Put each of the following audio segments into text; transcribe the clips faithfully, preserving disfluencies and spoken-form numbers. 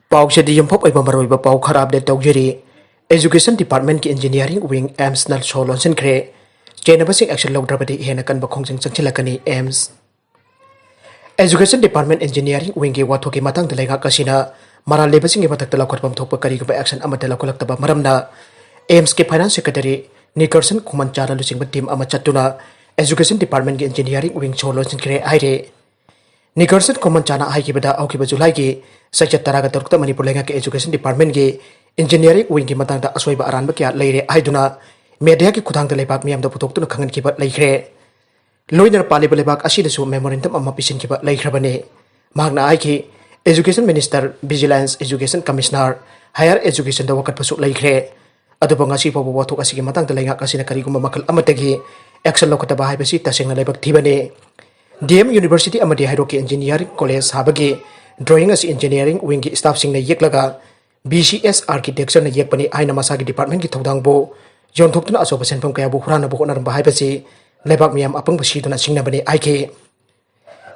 ꯄꯥꯎꯁꯤꯗꯤ ꯌꯨꯝꯐꯝ ꯑꯣꯏꯕ ꯃꯔꯨꯑꯣꯏꯕ ꯄꯥꯎ ꯈꯔ ꯑꯞꯗꯦꯠ ꯇꯧꯖꯔꯤ꯫ Education Department ꯀꯤ Engineering Wing AIIMS ꯅ ꯁꯣ ꯂꯣꯟꯁꯤꯟꯈ꯭ꯔꯦ꯫ ꯆꯦꯟꯅꯕꯁꯤꯡ action ꯂꯧꯗ꯭ꯔꯕꯗꯤ ꯍꯦꯟꯅ ꯀꯟꯕ ꯈꯣꯡꯖꯪ ꯆꯪꯁꯤꯜꯂꯛꯀꯅꯤ꯫ AIIMS Education Department Engineering Wing ꯒꯤ ꯋꯥꯊꯣꯛꯀꯤ ꯃꯇꯥꯡꯗ ꯂꯩꯉꯥꯛ ꯑꯁꯤꯅ ꯃꯔꯥꯜ ꯂꯩꯕꯁꯤꯡꯒꯤ ꯃꯊꯛꯇ ꯂꯧꯈꯠꯐꯝ ꯊꯣꯛꯄ ꯀꯔꯤꯒꯨꯝꯕ action ꯑꯃꯠꯇ ꯂꯧꯈꯠꯂꯛꯇꯕ ꯃꯔꯝꯅ AIIMS ꯀꯤ Finance Secretary ꯅꯤꯀꯔꯁꯟ ꯈꯨꯃꯟꯆꯥꯅ ꯂꯨꯆꯤꯡꯕ team ꯑꯃ ꯆꯠꯇꯨꯅ Education Department ꯀꯤ Engineering Wing ꯁꯣ ꯂꯣꯟꯁꯤꯟꯈ꯭ꯔꯦ ꯍꯥꯏꯔꯦ꯫ ꯅꯤꯀꯔꯁꯟ ꯈꯨꯃꯟꯆꯥꯅ ꯍꯥꯏꯈꯤꯕꯗ ꯍꯧꯈꯤꯕ ꯖꯨꯂꯥꯏꯒꯤ ꯆꯩꯆꯠ ꯇꯔꯥꯒ ꯇꯔꯨꯛꯇ ꯃꯅꯤꯄꯨꯔ ꯂꯩꯉꯥꯛꯀꯤ Education Department ꯀꯤ Engineering Wing ꯒꯤ ꯃꯇꯥꯡꯗ ꯑꯁꯣꯏꯕ ꯑꯔꯥꯟꯕ ꯀꯌꯥ ꯂꯩꯔꯦ ꯍꯥꯏꯗꯨꯅ media ꯒꯤ ꯈꯨꯠꯊꯥꯡꯗ ꯂꯩꯕꯥꯛ ꯃꯤꯌꯥꯝꯗ ꯄꯨꯊꯣꯛꯇꯨꯅ ꯈꯪꯍꯟꯈꯤꯕ ꯂꯩꯈ꯭ꯔꯦ꯫ ꯂꯣꯏꯅꯅ ꯄꯥꯜꯂꯤꯕ ꯂꯩꯕꯥꯛ ꯑꯁꯤꯗꯁꯨ memorandum ꯑꯃ ꯄꯤꯁꯤꯟꯈꯤꯕ ꯂꯩꯈ꯭ꯔꯕꯅꯤ꯫ ꯃꯍꯥꯛꯅ ꯍꯥꯏꯈꯤ, Education Minister, Vigilance, Education Commissioner, Higher Education ꯗ ꯋꯥꯀꯠꯄꯁꯨ ꯂꯩꯈ꯭ꯔꯦ꯫ ꯑꯗꯨꯕꯨ ꯉꯁꯤ ꯐꯥꯎꯕ ꯋꯥꯊꯣꯛ ꯑꯁꯤꯒꯤ ꯃꯇꯥꯡꯗ ꯂꯩꯉꯥꯛ ꯑꯁꯤꯅ ꯀꯔꯤꯒꯨꯝꯕ ꯃꯈꯜ ꯑꯃꯠꯇꯒꯤ action ꯂꯧꯈꯠꯇꯕ ꯍꯥꯏꯕꯁꯤ ꯇꯁꯦꯡꯅ ꯂꯥꯏꯕꯛ ꯊꯤꯕꯅꯤ꯫ D M University ꯑꯃꯗꯤ ꯍꯩꯔꯣꯛꯀꯤ Engineering College ꯁꯥꯕꯒꯤ drawing ꯑꯁꯤ Engineering Wing ꯒꯤ staff ꯁꯤꯡꯅ ꯌꯦꯛꯂꯒ B C S Architecture ꯅ ꯌꯦꯛꯄꯅꯤ ꯍꯥꯏꯅ ꯃꯁꯥꯒꯤ department ꯀꯤ ꯊꯧꯗꯥꯡꯕꯨ ꯌꯣꯟꯊꯣꯛꯇꯨꯅ ꯑꯆꯧꯕ ꯁꯦꯟꯐꯝ ꯀꯌꯥꯕꯨ ꯍꯨꯔꯥꯟꯅꯕ ꯍꯣꯠꯅꯔꯝꯕ ꯍꯥꯏꯕꯁꯤ ꯂꯩꯕꯥꯛ ꯃꯤꯌꯥꯝ ꯑꯄꯪꯕ ꯁꯤꯗꯨꯅ ꯁꯤꯡꯅꯕꯅꯤ ꯍꯥꯏꯈꯤ꯫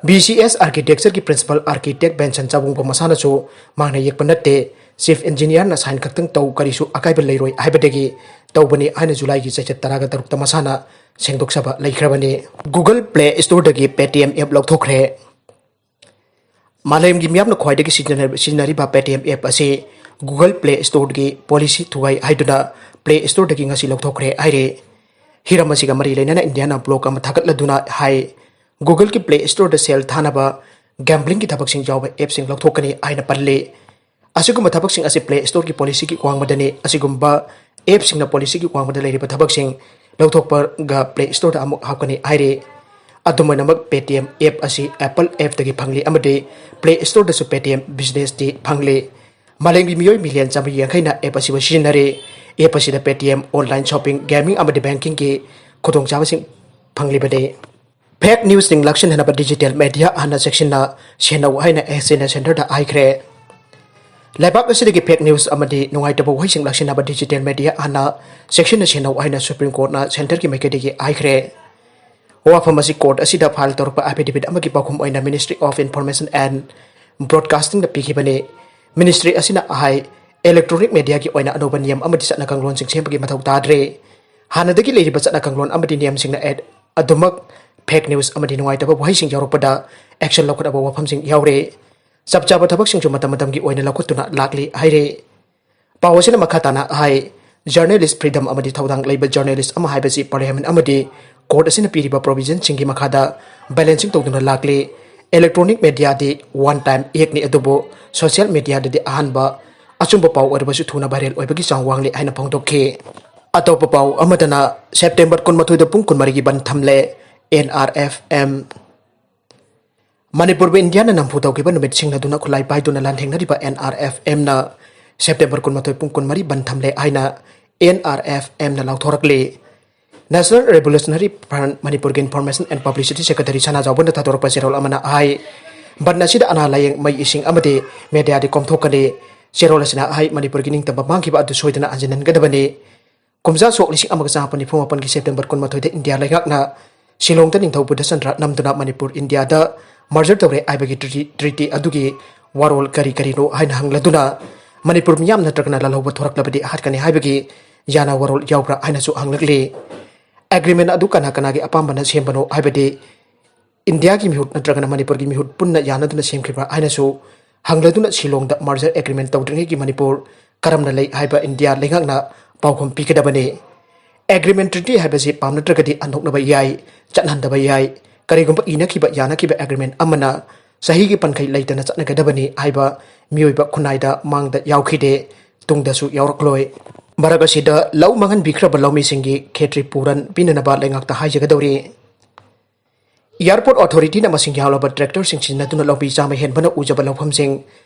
B C S Architecture ꯒꯤ Principal Architect Benson ꯆꯥꯕꯨꯡꯕ ꯃꯁꯥꯅꯁꯨ ꯃꯍꯥꯛꯅ ꯌꯦꯛꯄ ꯅꯠꯇꯦ, Chief Engineer ꯅ sign ꯈꯛꯇꯪ ꯇꯧ, ꯀꯔꯤꯁꯨ ꯑꯀꯥꯏꯕ ꯂꯩꯔꯣꯏ ꯍꯥꯏꯕꯗꯒꯤ ꯇꯧꯕꯅꯤ ꯍꯥꯏꯅ ꯖꯨꯂꯥꯏꯒꯤ ꯆꯩꯆꯠ ꯇꯔꯥꯒ ꯇꯔꯨꯛꯇ ꯃꯁꯥꯅ ꯁꯦꯡꯗꯣꯛꯆꯕ ꯂꯩꯈ꯭ꯔꯕꯅꯤ꯫ Google Play Store ꯗꯒꯤ Paytm app ꯂꯧꯊꯣꯛꯈ꯭ꯔꯦ꯫ ꯃꯥꯂꯦꯝꯒꯤ ꯃꯤꯌꯥꯝꯅ ꯈ꯭ꯋꯥꯏꯗꯒꯤ ꯁꯤꯖꯤꯟꯅ-, ꯁꯤꯖꯤꯟꯅꯔꯤꯕ Paytm app ꯑꯁꯤ Google Play Store ꯒꯤ policy ꯊꯨꯒꯥꯏ ꯍꯥꯏꯗꯨꯅ Play Store ꯗꯒꯤ ꯉꯁꯤ ꯂꯧꯊꯣꯛꯈ꯭ꯔꯦ ꯍꯥꯏꯔꯦ꯫ ꯍꯤꯔꯝ ꯑꯁꯤꯒ ꯃꯔꯤ ꯂꯩꯅꯅ India ꯅ blog ꯑꯃ ꯊꯥꯒꯠꯂꯗꯨꯅ ꯍꯥꯏ, Google ꯒꯤ Play Store ꯗ ꯁꯦꯜ ꯊꯥꯅꯕ gambling ꯒꯤ ꯊꯕꯛꯁꯤꯡ ꯌꯥꯎꯕ app ꯁꯤꯡ ꯂꯧꯊꯣꯛꯀꯅꯤ ꯍꯥꯏꯅ ꯄꯜꯂꯤ꯫ ꯑꯁꯤꯒꯨꯝꯕ ꯊꯕꯛꯁꯤꯡ ꯑꯁꯤ Play Store ꯒꯤ policy ꯒꯤ ꯋꯥꯡꯃꯗꯅꯤ꯫ ꯑꯁꯤꯒꯨꯝꯕ app ꯁꯤꯡꯅ policy ꯒꯤ ꯋꯥꯡꯃꯗ ꯂꯩꯔꯤꯕ ꯊꯕꯛꯁꯤꯡ ꯂꯧꯊꯣꯛꯄꯒ Play Store ꯗ ꯑꯃꯨꯛ ꯍꯥꯞꯀꯅꯤ ꯍꯥꯏꯔꯤ꯫ ꯑꯗꯨꯝ ꯑꯣꯏꯅꯃꯛ, Paytm app ꯑꯁꯤ Apple app ꯇꯒꯤ ꯐꯪꯂꯤ ꯑꯃꯗꯤ Play Store ꯗꯁꯨ Paytm Business ꯇꯤ ꯐꯪꯂꯤ꯫ ꯃꯥꯂꯦꯝꯒꯤ ꯃꯤꯑꯣꯏ million ꯆꯥꯃꯔꯤ ꯌꯥꯡꯈꯩꯅ app ꯑꯁꯤꯕꯨ ꯁꯤꯖꯤꯟꯅꯔꯤ꯫ App ꯑꯁꯤꯗ Paytm, online shopping, gaming ꯑꯃꯗꯤ banking ꯒꯤ ꯈꯨꯗꯣꯡꯆꯥꯕꯁꯤꯡ ꯐꯪꯂꯤꯕꯅꯤ꯫ Fake news ꯁꯤꯡ ꯂꯥꯛꯁꯤꯟꯅꯅꯕ digital media ꯍꯥꯟꯅ ꯆꯦꯛꯁꯤꯟꯅ ꯁꯦꯟꯅꯧ ꯍꯥꯏꯅ S N A Centre ꯗ ꯍꯥꯏꯈ꯭ꯔꯦ꯫ ꯂꯩꯕꯥꯛ ꯑꯁꯤꯗꯒꯤ fake news ꯑꯃꯗꯤ ꯅꯨꯡꯉꯥꯏꯇꯕ ꯋꯥꯍꯩꯁꯤꯡ ꯂꯥꯛꯁꯤꯟꯅꯕ digital media ꯍꯥꯟꯅ ꯆꯦꯛꯁꯤꯟꯅ ꯁꯦꯟꯅꯧ ꯍꯥꯏꯅ Supreme Court ꯅ Centre ꯒꯤ ꯃꯥꯏꯀꯩꯗꯒꯤ ꯍꯥꯏꯈ꯭ꯔꯦ꯫ ꯋꯥꯐꯝ ꯑꯁꯤ court ꯑꯁꯤꯗ file ꯇꯧꯔꯛꯄ affidavit ꯑꯃꯒꯤ ꯄꯥꯎꯈꯨꯝ ꯑꯣꯏꯅ Ministry of Information and Broadcasting ꯅ ꯄꯤꯈꯤꯕꯅꯤ꯫ ꯃꯤꯅꯤꯁꯇ꯭ꯔꯤ ꯑꯁꯤꯅ ꯍꯥꯏ, ꯏꯂꯦꯛꯇ꯭ꯔꯣꯅꯤꯛ ꯃꯦꯗꯤꯌꯥꯒꯤ ꯑꯣꯏꯅ ꯑꯅꯧꯕ ꯅꯤꯌꯝ ꯑꯃꯗꯤ ꯆꯠꯅ ꯀꯥꯡꯂꯣꯟꯁꯤꯡ ꯁꯦꯝꯕꯒꯤ ꯃꯊꯧ ꯇꯥꯗ꯭ꯔꯦ꯫ ꯍꯥꯟꯅꯗꯒꯤ ꯂꯩꯔꯤꯕ ꯆꯠꯅ ꯀꯥꯡꯂꯣꯟ ꯑꯃꯗꯤ ꯅꯤꯌꯝꯁꯤꯡꯅ ꯑꯦ-, ꯑꯗꯨꯃꯛ ꯐꯦꯛ ꯅ꯭ꯌꯨꯁ ꯑꯃꯗꯤ ꯅꯨꯡꯉꯥꯏꯇꯕ ꯋꯥꯍꯩꯁꯤꯡ ꯌꯥꯎꯔꯛꯄꯗ ꯑꯦꯛꯁꯟ ꯂꯧꯈꯠꯅꯕ ꯋꯥꯐꯝꯁꯤꯡ ꯌꯥꯎꯔꯦ꯫ ꯆꯞ ꯆꯥꯕ ꯊꯕꯛꯁꯤꯡꯁꯨ ꯃꯇꯝ ꯃꯇꯝꯒꯤ ꯑꯣꯏꯅ ꯂꯧꯈꯠꯇꯨꯅ ꯂꯥꯛꯂꯤ ꯍꯥꯏꯔꯦ꯫ ꯄꯥꯎ ꯑꯁꯤꯅ ꯃꯈꯥ ꯇꯥꯅ ꯍꯥꯏ, ꯖꯔꯅꯦꯂꯤꯁ ꯐ꯭ꯔꯤꯗꯝ ꯑꯃꯗꯤ ꯊꯧꯗꯥꯡ ꯂꯩꯕ ꯖꯔꯅꯦꯂꯤꯁ ꯑꯃ ꯍꯥꯏꯕꯁꯤ ꯄꯥꯔꯂꯤꯌꯥꯃꯦꯟ ꯑꯃꯗꯤ ꯀꯣꯔꯠ ꯑꯁꯤꯅ ꯄꯤꯔꯤꯕ ꯄ꯭ꯔꯣꯚꯤꯖꯟꯁꯤꯡꯒꯤ ꯃꯈꯥꯗ ꯕꯦꯂꯦꯟꯁꯤꯡ ꯇꯧꯗꯨꯅ ꯂꯥꯛꯂꯤ꯫ ꯏꯂꯦꯛꯇ꯭ꯔꯣꯅꯤꯛ ꯃꯦꯗꯤꯌꯥꯗꯤ ꯋꯥꯟ ꯇꯥꯏꯝ ꯑꯦꯛꯅꯤ, ꯑꯗꯨꯕꯨ ꯁꯣꯁꯤꯌꯦꯜ ꯃꯦꯗꯤꯌꯥꯗꯗꯤ ꯑꯍꯥꯟꯕ ꯑꯆꯨꯝꯕ ꯄꯥꯎ ꯑꯣꯏꯔꯕꯁꯨ ꯊꯨꯅ ꯚꯥꯏꯔꯦꯜ ꯑꯣꯏꯕꯒꯤ ꯆꯥꯡ ꯋꯥꯡꯂꯤ ꯍꯥꯏꯅ ꯐꯣꯡꯗꯣꯛꯈꯤ꯫ ꯑꯇꯣꯞꯄ ꯄꯥꯎ ꯑꯃꯗꯅ ꯁꯦꯞꯇꯦꯝꯕꯔ ꯀꯨꯟꯃꯥꯊꯣꯏꯗ ꯄꯨꯡ ꯀꯨꯟꯃꯔꯤꯒꯤ ꯕꯟ ꯊꯝꯂꯦ ꯑꯦꯟ ꯑꯥꯔ ꯑꯦꯐ ꯑꯦꯝ꯫ ꯃꯅꯤꯄꯨꯔꯕꯨ ꯏꯟꯗꯤꯌꯥꯅ ꯅꯝꯐꯨ ꯇꯧꯈꯤꯕ ꯅꯨꯃꯤꯠ ꯁꯤꯡꯅꯗꯨꯅ ꯈꯨꯠꯂꯥꯏ ꯄꯥꯏꯗꯨꯅ ꯂꯥꯟꯊꯦꯡꯅꯔꯤꯕ ꯑꯦꯟ ꯑꯥꯔ ꯑꯦꯐ ꯑꯦꯝꯅ ꯁꯦꯞꯇꯦꯝꯕꯔ ꯀꯨꯟꯃꯥꯊꯣꯏ ꯄꯨꯡ ꯀꯨꯟꯃꯔꯤ ꯕꯟ ꯊꯝꯂꯦ ꯍꯥꯏꯅ ꯑꯦꯟ ꯑꯥꯔ ꯑꯦꯐ ꯑꯦꯝꯅ ꯂꯥꯎꯊꯣꯔꯛꯂꯤ꯫ National Revolutionary Front ꯃꯅꯤꯄꯨꯔꯒꯤ Information and Publicity Secretary ꯁꯅꯥꯖꯥꯎꯕꯅ ꯊꯥꯗꯣꯔꯛꯄ ꯆꯦꯔꯣꯜ ꯑꯃꯅ ꯍꯥꯏ, ꯕꯟ ꯑꯁꯤꯗ ꯑꯅꯥ ꯂꯥꯌꯦꯡ, ꯃꯩ, ꯏꯁꯤꯡ ꯑꯃꯗꯤ ꯃꯦꯗꯤꯌꯥꯗꯤ ꯀꯣꯝꯊꯣꯛꯀꯅꯤ꯫ ꯆꯦꯔꯣꯜ ꯑꯁꯤꯅ ꯍꯥꯏ, ꯃꯅꯤꯄꯨꯔꯒꯤ ꯅꯤꯡꯇꯝꯕ ꯃꯥꯡꯈꯤꯕ ꯑꯗꯨ ꯁꯣꯏꯗꯅ ꯍꯟꯖꯤꯟꯍꯟꯒꯗꯕꯅꯤ꯫ ꯀꯨꯝꯖꯥ ꯁꯣꯛ ꯂꯤꯁꯤꯡ ꯑꯃꯒ ꯆꯥꯃꯥꯄꯟ ꯅꯤꯐꯨ ꯃꯥꯄꯟꯒꯤ ꯁꯦꯞꯇꯦꯝꯕꯔ ꯀꯨꯟꯃꯥꯊꯣꯏꯗ ꯏꯟꯗꯤꯌꯥ ꯂꯩꯉꯥꯛꯅ ꯁꯤꯂꯣꯡꯗ ꯅꯤꯡꯊꯧ ꯕꯨꯙꯆꯟꯗ꯭ꯔ ꯅꯝꯗꯨꯅ ꯃꯅꯤꯄꯨꯔ ꯏꯟꯗꯤꯌꯥꯗ ꯃꯔꯖꯔ ꯇꯧꯔꯦ ꯍꯥꯏꯕꯒꯤ ꯇ꯭ꯔꯤꯇꯤ, ꯇ꯭ꯔꯤꯇꯤ ꯑꯗꯨꯒꯤ ꯋꯥꯔꯣꯜ ꯀꯔꯤ ꯀꯔꯤꯅꯣ ꯍꯥꯏꯅ ꯍꯪꯂꯗꯨꯅ ꯃꯅꯤꯄꯨꯔ ꯃꯤꯌꯥꯝ ꯅꯠꯇ꯭ꯔꯒꯅ ꯂꯥꯜꯍꯧꯕ ꯊꯣꯔꯛꯂꯕꯗꯤ ꯍꯥꯠꯀꯅꯤ ꯍꯥꯏꯕꯒꯤ ꯌꯥꯅ ꯋꯥꯔꯣꯜ ꯌꯥꯎꯕ꯭ꯔꯥ ꯍꯥꯏꯅꯁꯨ ꯍꯪꯂꯛꯂꯤ꯫ ꯑꯦꯒ꯭ꯔꯤꯃꯦꯟ ꯑꯗꯨ ꯀꯅꯥ ꯀꯅꯥꯒꯤ ꯑꯄꯥꯝꯕꯅ ꯁꯦꯝꯕꯅꯣ ꯍꯥꯏꯕꯗꯤ ꯏꯟꯗꯤꯌꯥꯒꯤ ꯃꯤꯍꯨꯠ ꯅꯠꯇ꯭ꯔꯒꯅ ꯃꯅꯤꯄꯨꯔꯒꯤ ꯃꯤꯍꯨꯠ ꯄꯨꯟꯅ ꯌꯥꯅꯗꯨꯅ ꯁꯦꯝꯈꯤꯕ꯭ꯔꯥ ꯍꯥꯏꯅꯁꯨ ꯍꯪꯂꯗꯨꯅ ꯁꯤꯂꯣꯡꯗ ꯃꯔꯖꯔ ꯑꯦꯒ꯭ꯔꯤꯃꯦꯟ ꯇꯧꯗ꯭ꯔꯤꯉꯩꯒꯤ ꯃꯅꯤꯄꯨꯔ ꯀꯔꯝꯅ ꯂꯩ ꯍꯥꯏꯕ ꯏꯟꯗꯤꯌꯥ ꯂꯩꯉꯥꯛꯅ ꯄꯥꯎꯈꯨꯝ ꯄꯤꯒꯗꯕꯅꯤ꯫ ꯑꯦꯒ꯭ꯔꯤꯃꯦꯟ ꯇ꯭ꯔꯤꯇꯤ ꯍꯥꯏꯕꯁꯤ ꯄꯥꯝꯅꯗ꯭ꯔꯒꯗꯤ ꯍꯟꯗꯣꯛꯅꯕ ꯌꯥꯏ, ꯆꯠꯍꯟꯗꯕ ꯌꯥꯏ꯫ ꯀꯔꯤꯒꯨꯝꯕ ꯏꯅꯈꯤꯕ ꯌꯥꯅꯈꯤꯕ ꯑꯦꯒ꯭ꯔꯤꯃꯦꯟ ꯑꯃꯅ ꯆꯍꯤꯒꯤ ꯄꯟꯈꯩ ꯂꯩꯇꯅ ꯆꯠꯅꯒꯗꯕꯅꯤ ꯍꯥꯏꯕ ꯃꯤꯑꯣꯏꯕ ꯈꯨꯟꯅꯥꯏꯗ ꯃꯥꯡꯗ ꯌꯥꯎꯈꯤꯗꯦ, ꯇꯨꯡꯗꯁꯨ ꯌꯥꯎꯔꯛꯂꯣꯏ꯫ ꯃꯔꯛ ꯑꯁꯤꯗ ꯂꯧ ꯃꯥꯡꯍꯟꯕꯤꯈ꯭ꯔꯕ ꯂꯧꯃꯤꯁꯤꯡꯒꯤ ꯈꯦꯇ꯭ꯔꯤ ꯄꯨꯔꯟ ꯄꯤꯅꯅꯕ ꯂꯩꯉꯥꯛꯇ ꯍꯥꯏꯖꯒꯗꯧꯔꯤ꯫ ꯑꯦꯌꯥꯔꯄꯣꯔꯠ ꯑꯣꯊꯣꯔꯤꯇꯤꯅ ꯃꯁꯤꯡ ꯌꯥꯝꯂꯕ ꯇ꯭ꯔꯦꯛꯇꯔꯁꯤꯡ ꯁꯤꯖꯤꯟꯅꯗꯨꯅ ꯂꯧꯃꯤ ꯆꯥꯝꯃ ꯍꯦꯟꯕꯅ ꯎꯖꯕ ꯂꯧꯐꯝꯁꯤꯡ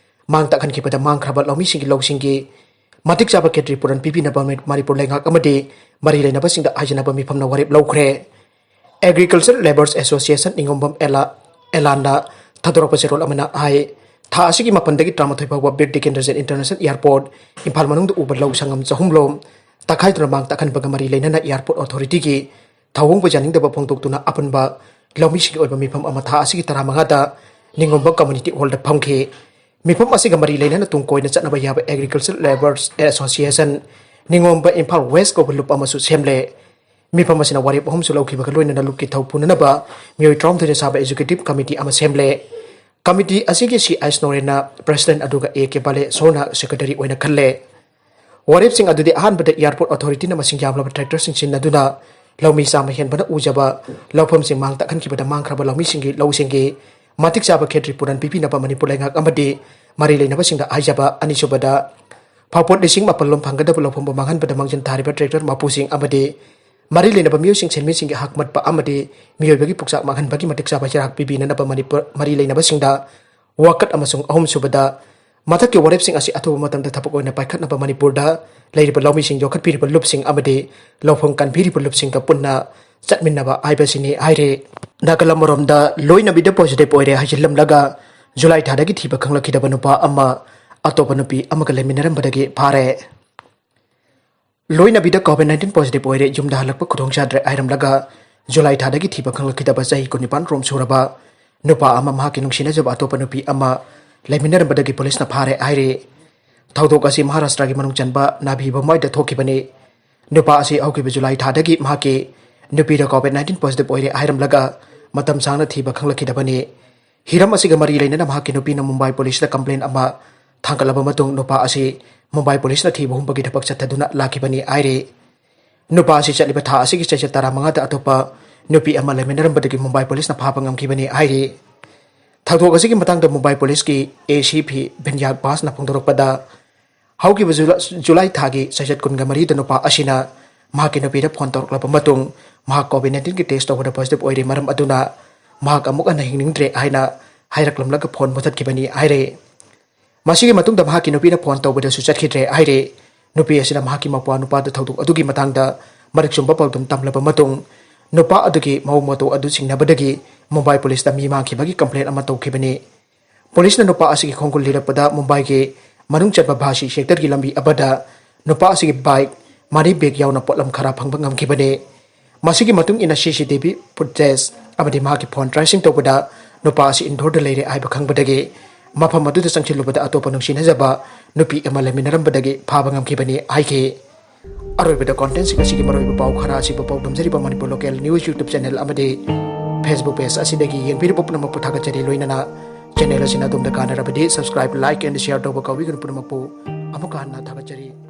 ꯃꯥꯡ ꯇꯥꯛꯍꯟꯈꯤꯕꯗ ꯃꯥꯡꯈ꯭ꯔꯕ ꯂꯧꯃꯤꯁꯤꯡꯒꯤ ꯂꯧꯁꯤꯡꯒꯤ ꯃꯇꯤꯛ ꯆꯥꯕ ꯈꯦꯇ꯭ꯔꯤ ꯄꯨꯔꯟ ꯄꯤꯕꯤꯅꯕ ꯃꯅꯤꯄꯨꯔ ꯂꯩꯉꯥꯛ ꯑꯃꯗꯤ ꯃꯔꯤ ꯂꯩꯅꯕꯁꯤꯡꯗ ꯍꯥꯏꯖꯅꯕ ꯃꯤꯐꯝꯅ ꯋꯥꯔꯦꯞ ꯂꯧꯈ꯭ꯔꯦ꯫ Agriculture Labourers Association ꯅꯤꯉꯣꯝꯕꯝ ꯑꯦꯂꯥ-, ꯑꯦꯂꯥꯟꯅ ꯊꯥꯗꯣꯔꯛꯄ ꯆꯦꯔꯣꯜ ꯑꯃꯅ ꯍꯥꯏ, ꯊꯥ ꯑꯁꯤꯒꯤ ꯃꯥꯄꯟꯗꯒꯤ ꯇꯔꯥꯃꯥꯊꯣꯏ ꯐꯥꯎꯕ ꯕꯤꯔ ꯇꯤꯀꯦꯟꯗ꯭ꯔꯖꯤꯠ ꯏꯟꯇꯔꯅꯦꯁꯅꯦꯜ ꯑꯦꯌꯥꯔꯄꯣꯔꯠ, ꯏꯝꯐꯥꯜ ꯃꯅꯨꯡꯗ ꯎꯕ ꯂꯧ ꯁꯪꯉꯝ ꯆꯍꯨꯝ ꯂꯣꯝ ꯇꯛꯈꯥꯏꯗꯨꯅ ꯃꯥꯡ ꯇꯥꯛꯍꯟꯕꯒ ꯃꯔꯤ ꯂꯩꯅꯅ ꯑꯦꯌꯥꯔꯄꯣꯔꯠ ꯑꯣꯊꯣꯔꯤꯇꯤꯒꯤ ꯊꯧꯑꯣꯡꯕꯨ ꯌꯥꯅꯤꯡꯗꯕ ꯐꯣꯡꯗꯣꯛꯇꯨꯅ ꯑꯄꯨꯟꯕ ꯂꯧꯃꯤꯁꯤꯡꯒꯤ ꯑꯣꯏꯕ ꯃꯤꯐꯝ ꯑꯃ ꯊꯥ ꯑꯁꯤꯒꯤ ꯇꯔꯥꯃꯉꯥꯗ ꯅꯤꯉꯣꯝꯕꯝ ꯀꯝꯃ꯭ꯌꯨꯅꯤꯇꯤ ꯍꯣꯜꯗ ꯐꯝꯈꯤ꯫ ꯃꯤꯐꯝ ꯑꯁꯤꯒ ꯃꯔꯤ ꯂꯩꯅꯅ ꯇꯨꯡ ꯀꯣꯏꯅ ꯆꯠꯅꯕ ꯌꯥꯕ Agriculture Labourers Association, ꯅꯤꯉꯣꯝꯕ ꯏꯝꯐꯥꯜ ꯋꯦꯁ ꯀꯧꯕ ꯂꯨꯞ ꯑꯃꯁꯨ ꯁꯦꯝꯂꯦ꯫ ꯃꯤꯐꯝ ꯑꯁꯤꯅ ꯋꯥꯔꯦꯞ ꯑꯍꯨꯝꯁꯨ ꯂꯧꯈꯤꯕꯒ ꯂꯣꯏꯅꯅ ꯂꯨꯞꯀꯤ ꯊꯧ ꯄꯨꯅꯅꯕ ꯃꯤꯑꯣꯏ ꯇꯔꯥꯍꯨꯝꯗꯣꯏꯅ ꯁꯥꯕ executive committee ꯑꯃ ꯁꯦꯝꯂꯦ꯫ Committee ꯑꯁꯤꯒꯤ ꯁꯤ ꯑꯩꯆ ꯅꯣꯔꯦꯟꯅ president ꯑꯗꯨꯒ ꯑꯦ ꯀꯦ ꯕꯥꯂꯦꯁꯣꯔꯅ secretary ꯑꯣꯏꯅ ꯈꯜꯂꯦ꯫ ꯋꯥꯔꯦꯞꯁꯤꯡ ꯑꯗꯨꯗꯤ ꯑꯍꯥꯟꯕꯗ airport authorityꯅ ꯃꯁꯤꯡ ꯌꯥꯝꯂꯕ tractorꯁꯤꯡ ꯁꯤꯖꯤꯟꯅꯗꯨꯅ ꯂꯧꯃꯤ ꯆꯥꯝꯃ ꯍꯦꯟꯕꯅ ꯎꯖꯕ ꯂꯧꯐꯝꯁꯤꯡ ꯃꯥꯡ ꯇꯥꯛꯍꯟꯈꯤꯕꯗ ꯃꯥꯡꯈ꯭ꯔꯕ ꯂꯧꯃꯤꯁꯤꯡꯒꯤ ꯂꯧꯁꯤꯡꯒꯤ ꯃꯇꯤꯛ ꯆꯥꯕ ꯈꯦꯇ꯭ꯔꯤ ꯄꯨꯔꯟ ꯄꯤꯕꯤꯅꯕ ꯃꯅꯤꯄꯨꯔ ꯂꯩꯉꯥꯛ ꯑꯃꯗꯤ ꯃꯔꯤ ꯂꯩꯅꯕꯁꯤꯡꯗ ꯍꯥꯏꯖꯕ꯫ ꯑꯅꯤꯁꯨꯕꯗ, ꯐꯥꯎꯄꯣꯠ ꯂꯤꯁꯤꯡ ꯃꯥꯄꯜ ꯂꯣꯝ ꯐꯪꯒꯗꯕ ꯂꯧꯐꯝꯕꯨ ꯃꯥꯡꯍꯟꯕꯗ ꯃꯥꯡꯖꯤꯟ ꯊꯥꯔꯤꯕ tractor ꯃꯄꯨꯁꯤꯡ ꯑꯃꯗꯤ ꯃꯔꯤ ꯂꯩꯅꯕ ꯃꯤꯑꯣꯏꯁꯤꯡ ꯁꯦꯟꯃꯤꯁꯤꯡꯒꯤ ꯍꯛ ꯃꯠꯄ ꯑꯃꯗꯤ ꯃꯤꯑꯣꯏꯕꯒꯤ ꯄꯨꯛꯆꯥꯛ ꯃꯥꯡꯍꯟꯕꯒꯤ ꯃꯇꯤꯛ ꯆꯥꯕ ꯆꯩꯔꯥꯛ ꯄꯤꯕꯤꯅꯅꯕ ꯃꯅꯤꯄꯨꯔ ꯃꯔꯤ ꯂꯩꯅꯕꯁꯤꯡꯗ ꯋꯥꯀꯠ ꯑꯃꯁꯨꯡ ꯑꯍꯨꯝꯁꯨꯕꯗ, ꯃꯊꯛꯀꯤ ꯋꯥꯔꯦꯞꯁꯤꯡ ꯑꯁꯤ ꯑꯊꯨꯕ ꯃꯇꯝꯗ ꯊꯕꯛ ꯑꯣꯏꯅ ꯄꯥꯏꯈꯠꯅꯕ ꯃꯅꯤꯄꯨꯔꯗ ꯂꯩꯔꯤꯕ ꯂꯧꯃꯤꯁꯤꯡ ꯌꯣꯛꯈꯠꯄꯤꯔꯤꯕ ꯂꯨꯞꯁꯤꯡ ꯑꯃꯗꯤ ꯂꯧꯐꯝ ꯀꯟꯕꯤꯔꯤꯕ ꯂꯨꯞꯁꯤꯡꯒ ꯄꯨꯟꯅ ꯆꯠꯃꯤꯟꯅꯕ ꯍꯥꯏꯕꯁꯤꯅꯤ ꯍꯥꯏꯔꯤ꯫ ꯅꯥꯒꯜ ꯑꯃꯔꯣꯝꯗ ꯂꯣꯏꯅꯕꯤꯗ positive ꯑꯣꯏꯔꯦ ꯍꯥꯏꯖꯤꯜꯂꯝꯂꯒ ꯖꯨꯂꯥꯏ ꯊꯥꯗꯒꯤ ꯊꯤꯕ ꯈꯪꯂꯛꯈꯤꯗꯕ ꯅꯨꯄꯥ ꯑꯃ ꯑꯇꯣꯞꯄ ꯅꯨꯄꯤ ꯑꯃꯒ ꯂꯩꯃꯤꯟꯅꯔꯝꯕꯗꯒꯤ ꯐꯥꯔꯦ꯫ ꯂꯣꯏꯅꯕꯤꯗ COVID nineteen positive ꯑꯣꯏꯔꯦ, ꯌꯨꯝꯗ ꯍꯜꯂꯛꯄ ꯈꯨꯗꯣꯡ ꯆꯥꯗ꯭ꯔꯦ ꯍꯥꯏꯔꯝꯂꯒ ꯖꯨꯂꯥꯏ ꯊꯥꯗꯒꯤ ꯊꯤꯕ ꯈꯪꯂꯛꯈꯤꯗꯕ ꯆꯍꯤ ꯀꯨꯟꯅꯤꯄꯥꯟ ꯔꯣꯝ ꯁꯨꯔꯕ ꯅꯨꯄꯥ ꯑꯃ ꯃꯍꯥꯛꯀꯤ ꯅꯨꯡꯁꯤꯅꯖꯕ ꯑꯇꯣꯞꯄ ꯅꯨꯄꯤ ꯑꯃ ꯂꯩꯃꯤꯟꯅꯔꯝꯕꯗꯒꯤ ꯄꯨꯂꯤꯁꯅ ꯐꯥꯔꯦ ꯍꯥꯏꯔꯤ꯫ ꯊꯧꯗꯣꯛ ꯑꯁꯤ ꯃꯍꯥꯔꯥꯁꯇ꯭ꯔꯒꯤ ꯃꯅꯨꯡ ꯆꯟꯕ ꯅꯥꯚꯤ ꯃꯨꯝꯕꯥꯏꯗ ꯊꯣꯛꯈꯤꯕꯅꯤ꯫ ꯅꯨꯄꯥ ꯑꯁꯤ ꯍꯧꯈꯤꯕ ꯖꯨꯂꯥꯏ ꯊꯥꯗꯒꯤ ꯃꯍꯥꯛꯀꯤ ꯅꯨꯄꯤꯗ COVID nineteen positive ꯑꯣꯏꯔꯦ ꯍꯥꯏꯔꯝꯂꯒ ꯃꯇꯝ ꯁꯥꯡꯅ ꯊꯤꯕ ꯈꯪꯂꯛꯈꯤꯗꯕꯅꯤ꯫ ꯍꯤꯔꯝ ꯑꯁꯤꯒ ꯃꯔꯤ ꯂꯩꯅꯅ ꯃꯍꯥꯛꯀꯤ ꯅꯨꯄꯤꯅ ꯃꯨꯝꯕꯥꯏ ꯄꯨꯂꯤꯁꯇ complaint ꯑꯃ ꯊꯥꯡꯒꯠꯂꯕ ꯃꯇꯨꯡ ꯅꯨꯄꯥ ꯑꯁꯤ ꯃꯨꯝꯕꯥꯏ ꯄꯨꯂꯤꯁꯅ ꯊꯤꯕ ꯍꯨꯝꯕꯒꯤ ꯊꯕꯛ ꯆꯠꯊꯗꯨꯅ ꯂꯥꯛꯈꯤꯕꯅꯤ ꯍꯥꯏꯔꯤ꯫ ꯅꯨꯄꯥ ꯑꯁꯤ ꯆꯠꯂꯤꯕ ꯊꯥ ꯑꯁꯤꯒꯤ ꯆꯩꯆꯠ ꯇꯔꯥꯃꯉꯥꯗ ꯑꯇꯣꯞꯄ ꯅꯨꯄꯤ ꯑꯃ ꯂꯩꯃꯤꯟꯅꯔꯝꯕꯗꯒꯤ ꯃꯨꯝꯕꯥꯏ ꯄꯨꯂꯤꯁꯅ ꯐꯥꯕ ꯉꯝꯈꯤꯕꯅꯤ ꯍꯥꯏꯔꯤ꯫ ꯊꯧꯗꯣꯛ ꯑꯁꯤꯒꯤ ꯃꯇꯥꯡꯗ ꯃꯨꯝꯕꯥꯏ ꯄꯨꯂꯤꯁꯀꯤ ꯑꯦ ꯁꯤ ꯄꯤ ꯕꯤꯟꯌꯥꯛ ꯕꯥꯁꯅ ꯐꯣꯡꯗꯣꯔꯛꯄꯗ, ꯍꯧꯈꯤꯕ ꯖꯨꯂꯥ-, ꯖꯨꯂꯥꯏ ꯊꯥꯒꯤ ꯆꯩꯆꯠ ꯀꯨꯟꯒ ꯃꯔꯤꯗ ꯅꯨꯄꯥ ꯑꯁꯤꯅ ꯃꯍꯥꯛꯀꯤ ꯅꯨꯄꯤꯗ ꯐꯣꯟ ꯇꯧꯔꯛꯂꯕ ꯃꯇꯨꯡ ꯃꯍꯥꯛ COVID nineteen ꯒꯤ test ꯇꯧꯕꯗ positive ꯑꯣꯏꯔꯦ, ꯃꯔꯝ ꯑꯗꯨꯅ ꯃꯍꯥꯛ ꯑꯃꯨꯛ ꯍꯟꯅ ꯍꯤꯡꯅꯤꯡꯗ꯭ꯔꯦ ꯍꯥꯏꯅ ꯍꯥꯏꯔꯛꯂꯝꯂꯒ ꯐꯣꯟ ꯃꯨꯊꯠꯈꯤꯕꯅꯤ ꯍꯥꯏꯔꯦ꯫ ꯃꯁꯤꯒꯤ ꯃꯇꯨꯡꯗ ꯃꯍꯥꯛꯀꯤ ꯅꯨꯄꯤꯅ ꯐꯣꯟ ꯇꯧꯕꯗꯁꯨ ꯆꯠꯈꯤꯗ꯭ꯔꯦ ꯍꯥꯏꯔꯦ꯫ ꯅꯨꯄꯤ ꯑꯁꯤꯅ ꯃꯍꯥꯛꯀꯤ ꯃꯄ꯭ꯋꯥ ꯅꯨꯄꯥꯗ ꯊꯧꯗꯣꯛ ꯑꯗꯨꯒꯤ ꯃꯇꯥꯡꯗ ꯃꯔꯤꯛ ꯆꯨꯝꯕ ꯄꯥꯎꯗꯝ ꯇꯝꯂꯕ ꯃꯇꯨꯡ ꯅꯨꯄꯥ ꯑꯗꯨꯒꯤ ꯃꯑꯣꯡ ꯃꯇꯧ ꯑꯗꯨ ꯆꯤꯡꯅꯕꯗꯒꯤ ꯃꯨꯝꯕꯥꯏ ꯄꯨꯂꯤꯁꯇ ꯃꯤ ꯃꯥꯡꯈꯤꯕꯒꯤ complaint ꯑꯃ ꯇꯧꯈꯤꯕꯅꯤ꯫ ꯄꯨꯂꯤꯁꯅ ꯅꯨꯄꯥ ꯑꯁꯤꯒꯤ ꯈꯣꯡꯒꯨꯜ ꯂꯤꯔꯛꯄꯗ ꯃꯨꯝꯕꯥꯏꯒꯤ ꯃꯅꯨꯡ ꯆꯟꯕ ꯚꯥꯁꯤ ꯁꯦꯛꯇꯔꯒꯤ ꯂꯝꯕꯤ ꯑꯃꯗ ꯅꯨꯄꯥ ꯑꯁꯤꯒꯤ bike, money bag ꯌꯥꯎꯅ ꯄꯣꯠꯂꯝ ꯈꯔ ꯐꯪꯕ ꯉꯝꯈꯤꯕꯅꯤ꯫ ꯃꯁꯤꯒꯤ ꯃꯇꯨꯡ ꯏꯟꯅ C C T V footage ꯑꯃꯗꯤ ꯃꯍꯥꯛꯀꯤ phone tracing ꯇꯧꯕꯗ ꯅꯨꯄꯥ ꯑꯁꯤ ꯏꯟꯗꯣꯔꯗ ꯂꯩꯔꯦ ꯍꯥꯏꯕ ꯈꯪꯕꯗꯒꯤ ꯃꯐꯝ ꯑꯗꯨꯗ ꯆꯪꯁꯤꯜꯂꯨꯕꯗ ꯑꯇꯣꯞꯄ ꯅꯨꯡꯁꯤꯅꯖꯕ ꯅꯨꯄꯤ ꯑꯃ ꯂꯩꯃꯤꯟꯅꯔꯝꯕꯗꯒꯤ ꯐꯥꯕ ꯉꯝꯈꯤꯕꯅꯤ ꯍꯥꯏꯈꯤ꯫ ꯑꯔꯣꯏꯕꯗ content ꯁꯤꯡ ꯑꯁꯤꯒꯤ ꯃꯔꯨꯑꯣꯏꯕ ꯄꯥꯎ ꯈꯔ ꯑꯁꯤꯕꯨ ꯄꯥꯎꯗꯝꯖꯔꯤꯕ Manipur local news YouTube channel ꯑꯃꯗꯤ Facebook page ꯑꯁꯤꯗꯒꯤ ꯌꯦꯡꯕꯤꯔꯤꯕ ꯄꯨꯝꯅꯃꯛꯄꯨ ꯊꯥꯒꯠꯆꯔꯤ꯫ ꯂꯣꯏꯅꯅ channel ꯑꯁꯤꯅ ꯑꯗꯣꯝꯗ ꯀꯥꯟꯅꯔꯕꯗꯤ subscribe, like and share ꯇꯧꯕ ꯀꯥꯎꯕꯤꯒꯅꯨ꯫ ꯄꯨꯝꯅꯃꯛꯄꯨ ꯑꯃꯨꯛꯀ ꯍꯟꯅ ꯊꯥꯒꯠꯆꯔꯤ꯫